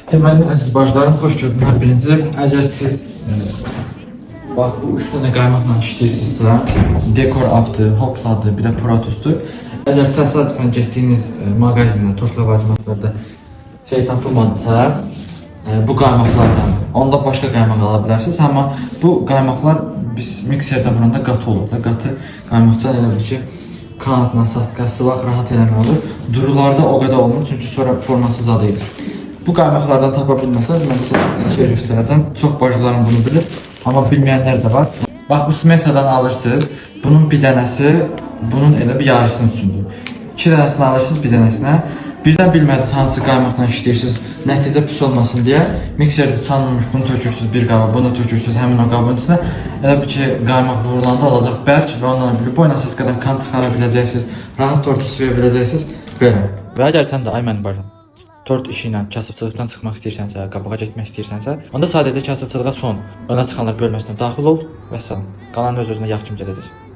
Deməli, əziz bacılarım, xoş gördüm hər birinizi. Əgər siz bax bu 3 dənə qaymaqla işləyirsinizsə, dekor aptı, hopladı, bir də puratusdur. Əgər təsadüfən getdiyiniz mağazində, tortla vaziyətlərdə şey tapılmadısa, bu qaymaqlardan, onda başqa qaymaq ala bilərsiniz. Amma bu qaymaqlar biz mikserdə vuranda qatı olur da, qatı qaymaqdan elə bil ki, kanatla satkası vaxt rahat eləmək olur. Durularda o qədər olmur, çünki sonra forması zadıyır. Bu qaymaqlardan tapa bilməsəniz mən sizə şey göstərəcəm. Çox bacılarım bunu bilir, amma bilməyənlər də var. Bax bu smetadan alırsınız. Bunun bir dənəsi bunun elə bir yarısının üçündür. 2 dənəsini alırsınız bir dənəsinə. Birdən bilmədiniz hansı qaymaqla işləyirsiniz, nəticə pis olmasın deyə mikserdə çalınmış bunu tökürsünüz bir qaba, bunu tökürsünüz həmin o qabın içinə. Elə bil ki, qaymaq vurulanda olacaq bərk və ondan bir boyna satqadan kan çıxara biləcəksiniz, rahat tortu suya biləcəksiniz. Belə. Və əgər sən də ay mənim bacım tort işi ilə kasıbçılıqdan çıxmaq istəyirsənsə, qabağa getmək istəyirsənsə, onda sadəcə kasıbçılığa son önə çıxanlar bölməsinə daxil ol və salam. Qalan öz-özünə yağ kimi gələcək.